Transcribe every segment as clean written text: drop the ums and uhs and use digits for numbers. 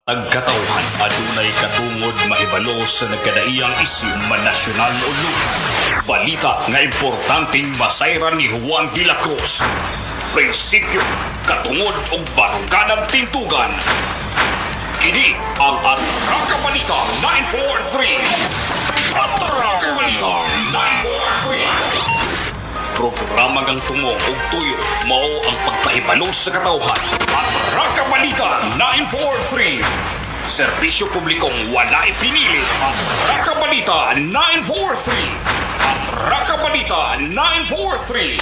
Ang katawhan adunay katungod mahibalo sa nagkadaiyang isyu, man nasyonal o lokal. Balita nga importanteng masayran ni Juan de la Cruz. Prinsipyo, katungod ug baruganan tintugan. Kini ang Atraka Balita 943. Atraka Balita 943. Programa ngang tungo ug tuyo mao ang pagpahibalo sa katawhan. Atraka Balita 943. Serbisyo publikong walay pinili. Atraka Balita 943. Atraka Balita 943.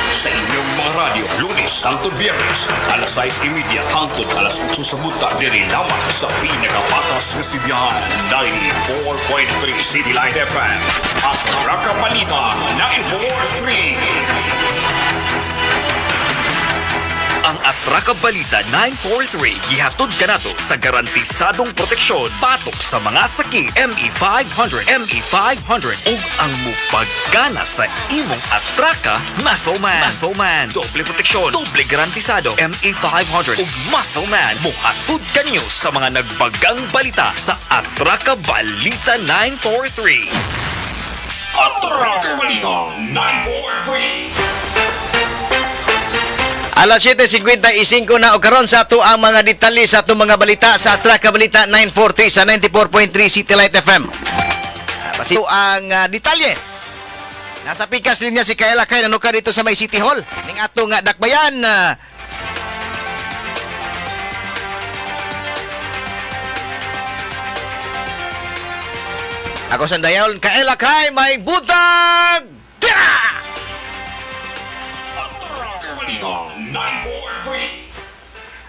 Sa inyong mga radyo, Lunes hangtod Biyernes, alas 6:30 hangtod alas 8 sa buntag, diri lamang sa pinakapatas nga sibihan, 94.3 City Light FM. Atraka Balita 943. Ang Atraka Balita 943 gihatod kanato sa garantisadong proteksyon batok sa mga sakit ME500, ME500 ug ang mupagana sa imong atraka, Muscle Man. Muscle Man, doble proteksyon, doble garantisado. ME500 ug Muscle Man mohatod kaniyo sa mga nagbagang balita sa Atraka Balita 943. Atraka Balita 943. Alas 7:55 na og karon sa ato ang mga detalye sa atong mga balita sa Atraka Balita 940 sa 94.3 City Light FM. Basi ang detalye. Nasa pikas linya si Kaela Kay nanuka dito sa may City Hall. Ning ato nga dakbayan. Ako sandayon, Kaela Kay, may butag! Tira! Atraka Balita 943.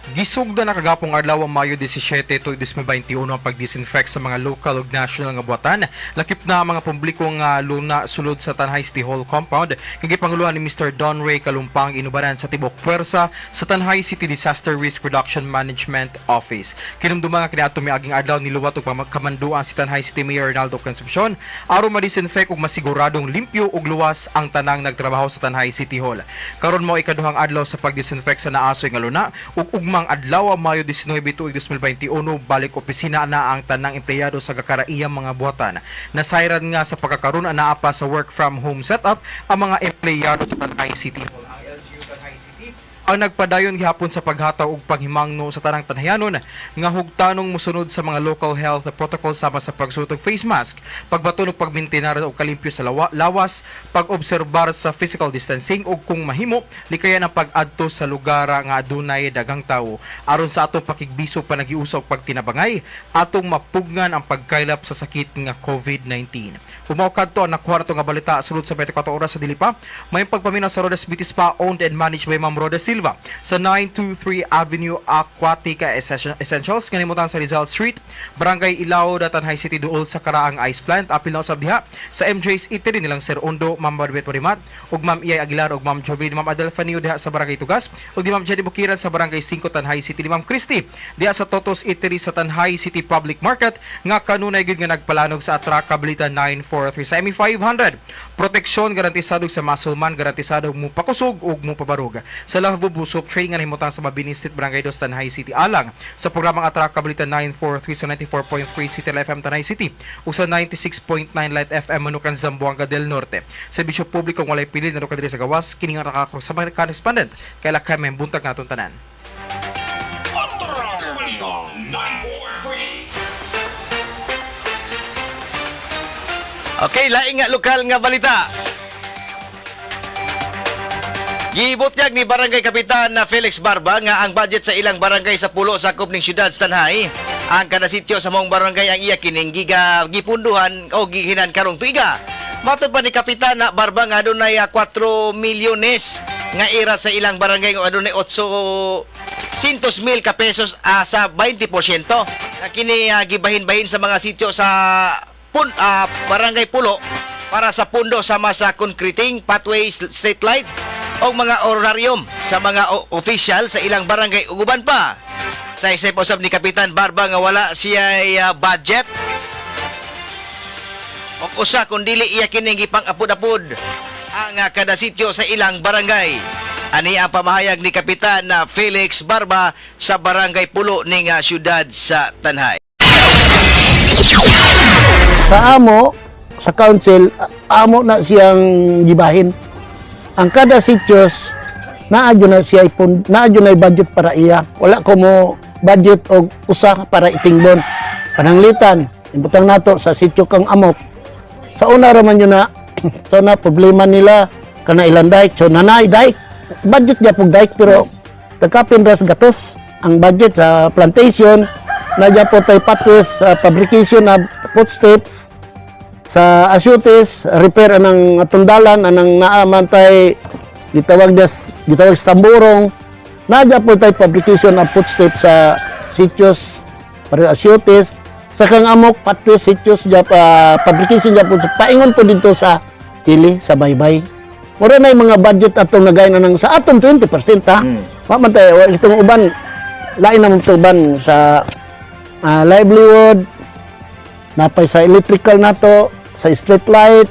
Gisugda na kagapong adlaw ang Mayo 17 tuig 2021 ang pag-disinfect sa mga local ug national nga buhatan. Lakip na ang mga publiko nga luna sulod sa Tanjay City Hall compound nga gipanguluhan ni Mr. Don Ray Kalumpang, inubanan sa tibok puwersa sa Tanjay City Disaster Risk Reduction Management Office. Kinumduma nga kaniadto miaging adlaw niluwat og kamanduan si Tanjay City Mayor Ronaldo Concepcion aron ma-disinfect ug masiguradong limpyo ug luwas ang tanang nagtrabaho sa Tanjay City Hall. Karon mao ikaduhang adlaw sa pag-disinfect sa naasoy nga luna ug ugmang adlaw, Mayo 19 tuig 2021, balik opisina na ang tanang empleyado sa kakaraiyang mga buhatan. Nasayran nga sa pagkakaroon anaa pa sa work from home setup ang mga empleyado sa Tanjay City Hall. Ang LGU Tanjay City ang nagpadayon gihapon sa paghataw og paghimangno sa tanang tanhayanon nga hugtanong mosunod sa mga local health protocol sama sa pagsuot og face mask, pagbaton og pagmintinar og kalimpyo sa lawas, pag-obserbar sa physical distancing ug kung mahimo likayan ang pag-adto sa lugar nga adunay daghang tawo. Aron sa atong pakigbiso, panagiusa og pagtinabangay, atong mapugngan ang pagkaylap sa sakit nga COVID-19. Humaw kadto ang nakuha nato nga balita sulod sa 24 oras sa dili pa. May pagpaminaw sa Rodas Beauty Spa, owned and managed by Ma'am Roda Silva sa 923 Avenue Aquatica Essentials nga nimutang sa Rizal Street, Barangay Ilao, Tanjay City, duol sa Karaang Ice Plant. Apil na usab diha sa MJ's Eatery nilang Sir Ondo, Ma'am Barbet Marimat ug Ma'am Iyay Aguilar ug Ma'am Jovin, Ma'am Adel Fanio diha sa Barangay Tugas ug di Ma'am Jenny Bukiran sa Barangay 5, Tanjay City, ni Ma'am Christy diha sa Totos Eatery sa Tanjay City Public Market nga kanunay gyud nga nagpalanog sa Atraka Balita 943 sa ME500. Proteksyon garantisado sa Muscle Man, garantisado mo pakusog ug mo pabarog. Sa Lahbubu Soap Trading nga nahimutang sa Mabini Street, Barangay Dos, Tanjay City. Alang sa programang Atraka Balita 943 sa 94.3 City FM Tanjay City ug sa 96.9 Light FM Manukan, Zamboanga del Norte. Serbisyo publiko walay pili na diri sa gawas kini nga nakakro sa mga correspondent kay lakay may buntag natong tanan. Atraka Balita 943. Okay, laing nga lokal nga balita. Gibutyag ni Barangay Kapitan na Felix Barba nga ang budget sa ilang barangay sa Pulo, sakop ning siyudad sa Tanjay. Ang kada sityo sa maong barangay ang iya kining giga gipunduhan o gihinan karong tuiga. Matod pa ni Kapitan na Barba nga adunay 4 milyones nga ira sa ilang barangay o adunay 800 mil ka pesos sa 20% na kini gibahin-bahin sa mga sityo sa barangay Pulo para sa pundo sama sa concreting, pathways, street light o mga honorarium sa mga official sa ilang barangay ug uban pa. Sa isip usab ni Kapitan Barba nga wala siya budget o usa kung dili iya kining gipang-apod-apod ang kada sityo sa ilang barangay. Ani ang pamahayag ni Kapitan na Felix Barba sa Barangay Pulo ning syudad sa Tanjay. Sa amo, sa council, amo na siyang gibahin. Ang kada sityos, naa na siya ipon, naa na budget para iya. Wala ko mo budget og usa para itingbon. Pananglitan, ibutang nato sa sityo kang Amok. Sa una ra man yun na, so na problema nila kana ilang dike, so nanay dike. Budget gyapon dike pero takapin ras gatos ang budget sa plantation na po tay pathways sa fabrication na footsteps sa asyutis, repair anang tundalan anang naaman tay gitawag des gitawag sa tamburong, naa po tay fabrication of footsteps sa sityos para asyutis sa kang Amok, pathways sityos jap fabrication japon sa paingon po dito sa Ili sa Baybay. Mura na yung mga budget atong nagay na ng sa atong 20%, ha. Wa man tayo itong uban, lain naman ito uban sa livelihood, napay sa electrical nato, sa street light,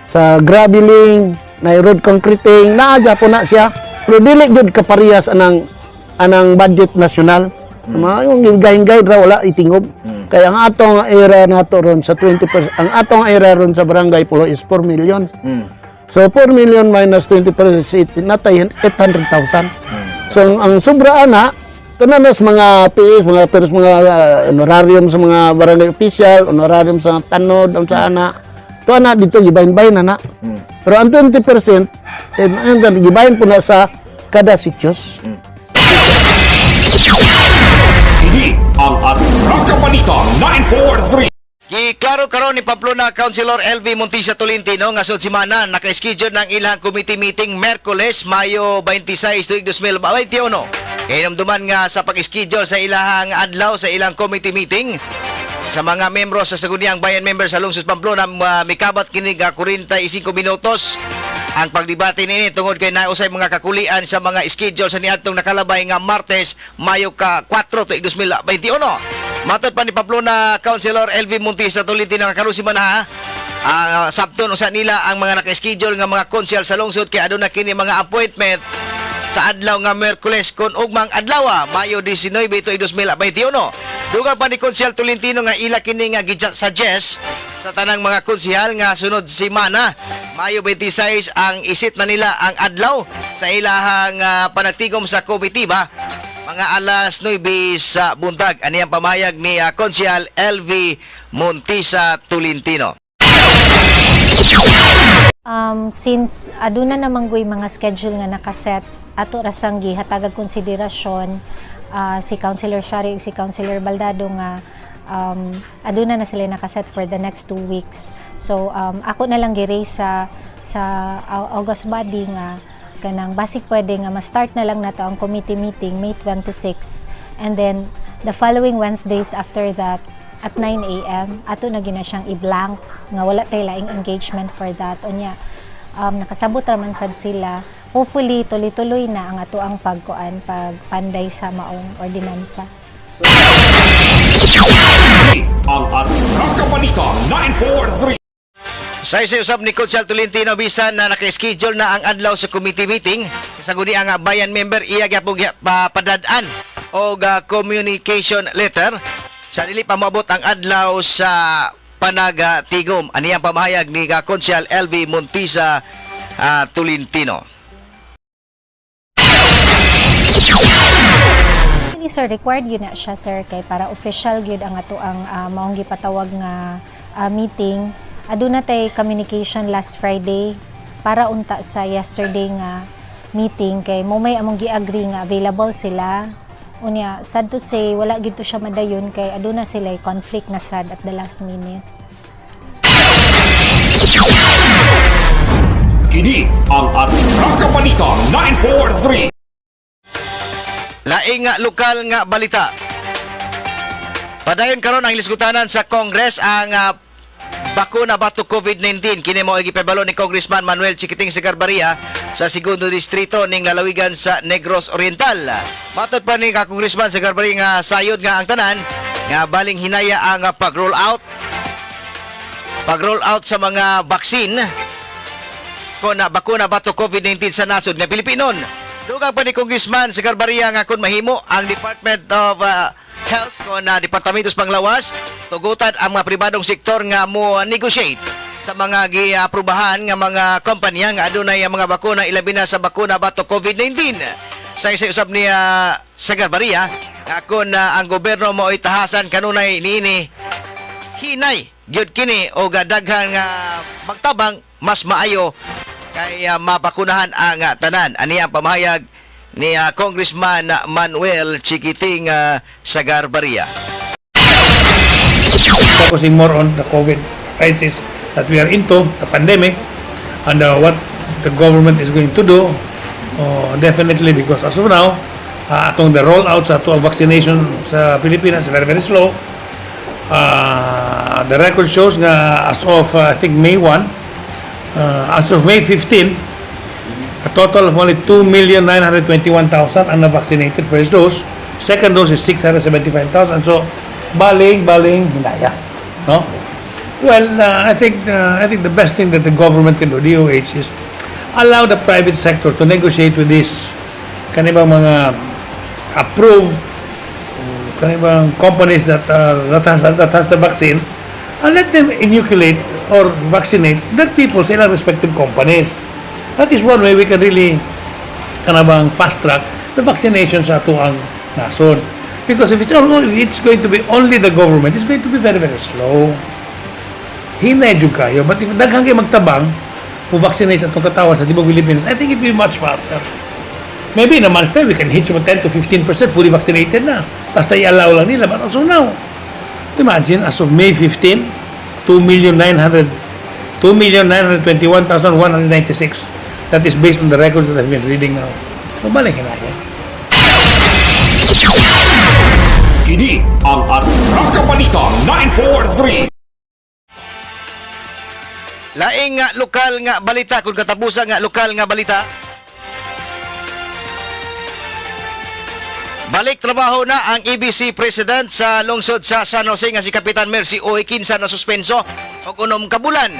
sa graveling, na road concreting, naa po na siya. Pero dili gyud kaparehas anang budget nasyonal. Mga yung gahin-gahin ra wala itingob. Kaya ang atong era nato ron sa 20%, ang atong era ron sa Barangay Pulo is 4 million. So 4 million minus 20% is natay 800,000. So ang sobra ana tanan sa mga PS, mga pero sa mga honorarium sa mga barangay official, honorarium sa tanod, ang sa ana. To ana dito gibahin-bahin na na. Pero ang 20% eh, ang gibahin po na sa kada sityos. Kini ang Atraka Balita 943. Giklaro karon ni Pamplona Councilor LV Montisa Tolentino nga sud semana naka-schedule ng ilang committee meeting Merkules, Mayo 26 tuig 2021. Kahinumduman nga sa pag-schedule sa ilahang adlaw sa ilang committee meeting sa mga membro sa Sangguniang Bayan member sa Lungsod Pamplona, mikabat kini ga 45 minutos ang pagdebate niini tungod kay nausay mga kakulian sa mga schedule sa niadtong nakalabay nga Martes, Mayo ka 4 tuig 2021. Matod pa ni Pamplona Councilor LV Montisa Tolentino nga karon semana ha, ang sabton usa nila ang mga naka-schedule nga mga konsyal sa lungsod kay aduna kini mga appointment sa adlaw nga Merkules kon ugmang adlaw, Mayo 19 tuig 2021. Dugang pa ni Konsyal Tolentino nga ila kini nga suggest sa tanang mga konsehal nga sunod semana, Mayo 26, ang isit na nila ang adlaw sa ilahang panagtigom sa committee ba mga alas 9 sa buntag. Ani ang pamayag ni Konsyal LV Montisa Tolentino. Since aduna namang goy mga schedule nga nakaset, ato rasang gihatagag konsiderasyon si Councilor Shari ug si Councilor Baldado nga aduna na sila nakaset for the next 2 weeks. So ako na lang gi-raise sa august body nga kanang basig pwede nga ma-start na lang nato ang committee meeting May 26 and then the following Wednesdays after that at 9 a.m. ato na gina siyang i-blank nga wala tay laing engagement for that. Unya nakasabot ra man sad sila. Hopefully tuloy-tuloy na ang ato ang pagkuan, pagpanday sa maong ordinansa. Kini ang Atraka Balita 943. Sa isa usab ni Konsyal Tolentino, bisan na naka-schedule na ang adlaw sa committee meeting sa Sangguniang Bayan member, iya gyapon padad-an og communication letter sa dili pa moabot ang adlaw sa panagatigom. Ani ang pamahayag ni Konsyal LV Montisa Tolentino. Actually, sir, required yun na siya, sir, kay para official gyud ang ato ang maong gipatawag nga meeting. Aduna tay communication last Friday para unta sa yesterday nga meeting kay mo may among gi-agree nga available sila. Unya, sad to say, wala gid to siya madayon kay aduna sila conflict na sad at the last minute. Kini ang Atraka Balita 943. Laing nga lokal nga balita. Padayon karon ang lisgutanan sa Congress ang bakuna batok COVID-19. Kini mao gipabalo ni Congressman Manuel Chiquiting Sagarbarria sa segundo distrito ning lalawigan sa Negros Oriental. Matod pa ni ka Congressman Sagarbarria nga sayod nga ang tanan nga baling hinaya ang pag-roll out sa mga vaccine. Kon na bakuna batok COVID-19 sa nasod nga Pilipinon. Dugang pa ni Congressman Sagarbarria nga kung mahimo ang Department of Health kon na Departamento sa Panglawas, tugutan ang mga pribadong sektor nga mo negotiate sa mga giaprobahan nga mga kompanya nga adunay ang mga bakuna, ilabi na sa bakuna batok COVID-19. Sa isa usab ni Sagarbarria nga kon ang gobyerno mo'y tahasan kanunay niini, hinay gyud kini o daghan nga magtabang, mas maayo kay mabakunahan ang tanan. Ani ang pamahayag ni Congressman Manuel Chiquiting Sagarbarria. Focusing more on the COVID crisis that we are into, the pandemic, and what the government is going to do. Definitely because as of now, atong the rollout sa ato ang vaccination sa Pilipinas is very, very slow. The record shows nga as of I think May 1, as of May 15, a total of only 2,921,000 ang na-vaccinated first dose. Second dose is 675,000. So, baling, baling, hinaya. No? Well, I think the best thing that the government can do, DOH, is allow the private sector to negotiate with this kanibang mga approved kanibang companies that has the vaccine and let them inoculate or vaccinate their people sa ilang respective companies. That is one way we can really kanabang fast track the vaccination sa atoang nasod. Because if it's going to be only the government, it's going to be very, very slow. Hinay jud kayo. But if daghan kay magtabang, mo vaccinate sa atong katawhan sa tibok Pilipinas, I think it will be much faster. Maybe in a month's time, we can hit some 10 to 15% fully vaccinated na. Basta i-allow lang nila. But also now, imagine, as of May 15, 2,900 2,921,196. That is based on the records that I've been reading now. So, balik hinaya. Kini ang Atraka Balita 943. Laing nga lokal nga balita kung katapusan nga lokal nga balita. Balik trabaho na ang ABC President sa lungsod sa San Jose nga si Kapitan Mercy Uy, kinsa na suspenso og 6 ka bulan.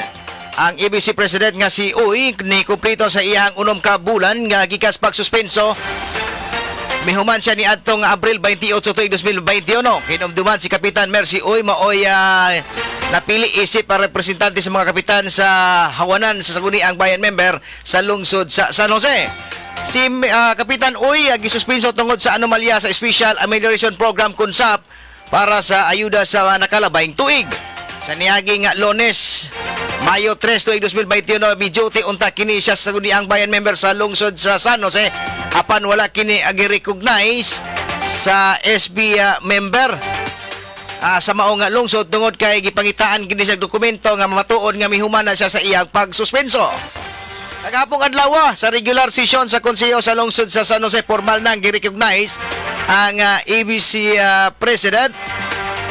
Ang ABC President nga si Uy ni kumpleto sa iyang 6 ka bulan nga gikas pagsuspenso. Mihuman siya ni adtong Abril 28 tuig 2021. Hinumduman, si Kapitan Mercy Uy maoy napili isip ang representante sa mga kapitan sa hawanan sa Sangguniang Bayan member sa lungsod sa San Jose. Si Kapitan Uy gisuspenso tungod sa anomalya sa Special Amelioration Program kun SAP para sa ayuda sa nakalabayng tuig. Sa niaging Lunes, Mayo 3 tuig 2021, mi-duty unta kini siya sa Sangguniang Bayan member sa lungsod sa San Jose apan wala kini agi-recognize sa SB member sa mao nga lungsod tungod kay gipangitaan kini siya dokumento nga mamatuod nga mihuman na siya sa iyang pagsuspenso. Kagahapong adlaw, sa regular session sa konseho sa lungsod sa San Jose, formal nang gi-recognize ang ABC President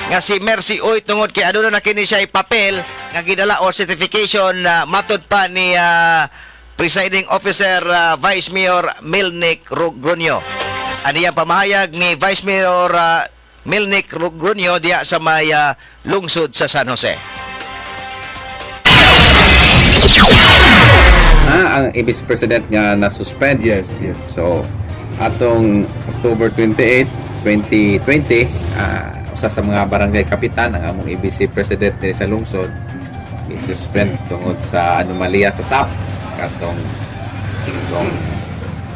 nga si Mercy Uy tungod kay aduna na kini siya papel nga gidala or certification na matod pa ni presiding officer Vice Mayor Milnick Rogronio. Ani ang pamahayag ni Vice Mayor Milnick Rogronio diya sa may lungsod sa San Jose. Ah, ang ABC President nga na-suspend. Yes. So, atong October 28, 2020, usa sa mga barangay kapitan, ang among ABC President diri sa lungsod, i-suspend tungod sa anomalya sa SAP, katong itong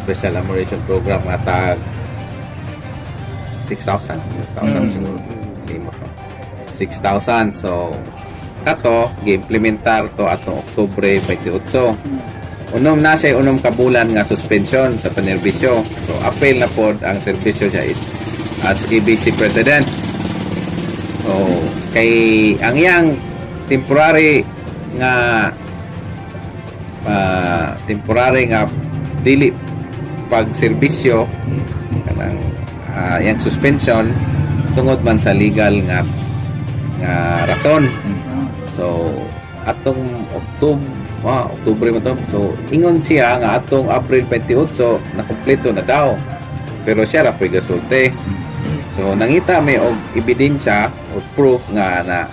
Special Amelioration Program nga tag 6,000, 6,000 siguro. Limot ko. 6,000. So, kato, gi-implementar to atong Oktubre 28. Unom na siya, 6 ka bulan nga suspension sa panerbisyo. So, appeal na pod ang serbisyo niya is as ABC President. So, kay ang iyang temporary nga dili pagserbisyo kanang iyang suspension tungod man sa legal nga nga rason. So atong October, Oktubre mo to. So ingon siya nga atong April 28 na kumpleto na daw. Pero siya ra po'y gasulti. So nangita may og ebidensya or proof nga na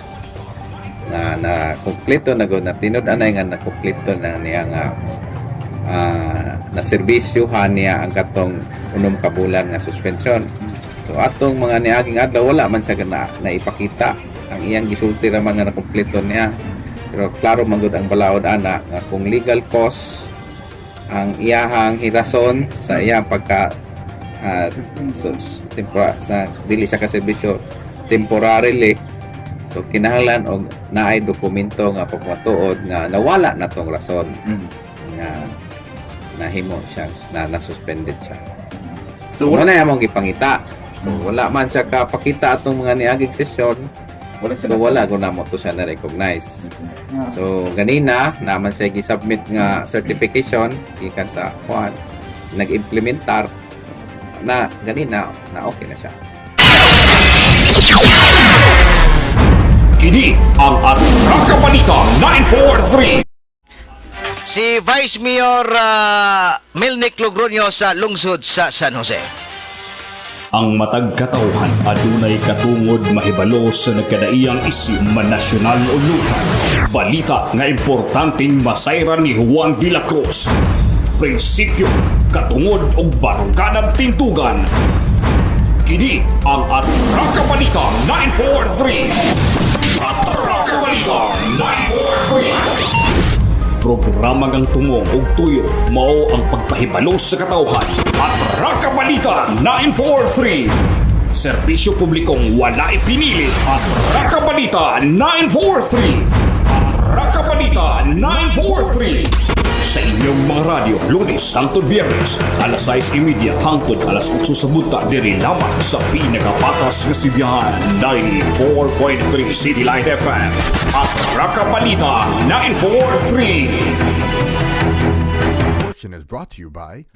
kumpleto na gud, na tinud anay nga na kumpleto na niya nga na serbisyuhan niya ang katong 6 ka bulan nga suspension. So atong mga niaging adlaw, wala man siya na naipakita. Ang iyang gisulti raman nga nakumpleto niya. Pero klaro man gud ang balaod ana nga kung legal cause ang iyahang hirason sa iyang pagka so, sa dili siya ka serbisyo temporarily, so kinahanglan og naay dokumento nga pagmatuod nga nawala na tong rason nga nahimo siya na na-suspended siya. So, mao na among gipangita. So wala man siya kapakita atong mga niaging sesyon. Wala siya. So wala ko namo to siya na-recognize. So ganina naman siya gi-submit nga certification gikan sa kuan, nag-implementar na ganina na, okay na siya. Kini ang Atraka Balita 943. Si Vice Mayor Milnick Logroño sa lungsod sa San Jose. Ang matag katawhan adunay katungod mahibalo sa nagkadaiyang isyu man nasyonal o lokal. Balita nga importanteng masayran ni Juan de la Cruz. Prinsipyo, katungod ug baruganan tintugan. Kini ang Atraka Balita 943. Atraka Balita 943. Programa ngang tumong ug tuyo mao ang pagpahibalo sa katawhan. Atraka Balita 943. Serbisyo publikong walay pinili. Atraka Balita 943. Atraka Balita 943. Sa inyong mga radyo, Lunes hangtod Biyernes, alas 6:30 hangtod alas 8 sa buntag, diri lamang sa pinakapatas nga sibihan, 94.3 City Light FM. Atraka Balita 943. Portion is brought to you by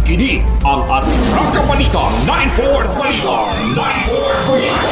Kini ang Atraka Balita 94 Balita 943.